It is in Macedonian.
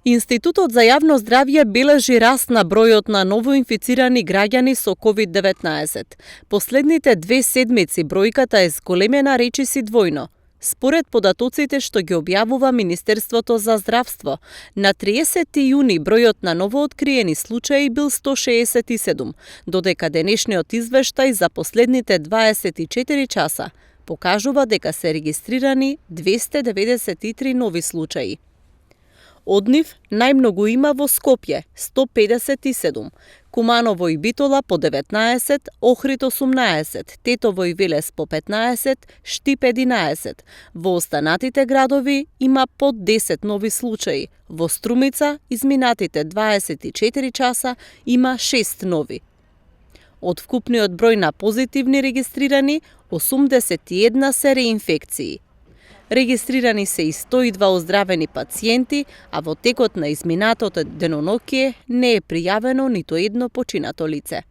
Институтот за јавно здравје бележи раст на бројот на новоинфицирани граѓани со COVID-19. Последните 2 седмици бројката е зголемена речиси двојно. Според податоците што ги објавува Министерството за здравство, на 30 јуни бројот на новооткриени случаи бил 167, додека денешниот извештај за последните 24 часа покажува дека се регистрирани 293 нови случаи. Од нив најмногу има во Скопје 157, Куманово и Битола по 19, Охрид 18, Тетово и Велес по 15, Штип 11. Во останатите градови има под 10 нови случаи. Во Струмица изминатите 24 часа има 6 нови. Од вкупниот број на позитивни регистрирани, 81 се реинфекции. Регистрирани се и 102 оздравени пациенти, а во текот на изминатото деноноќие не е пријавено ниту едно починато лице.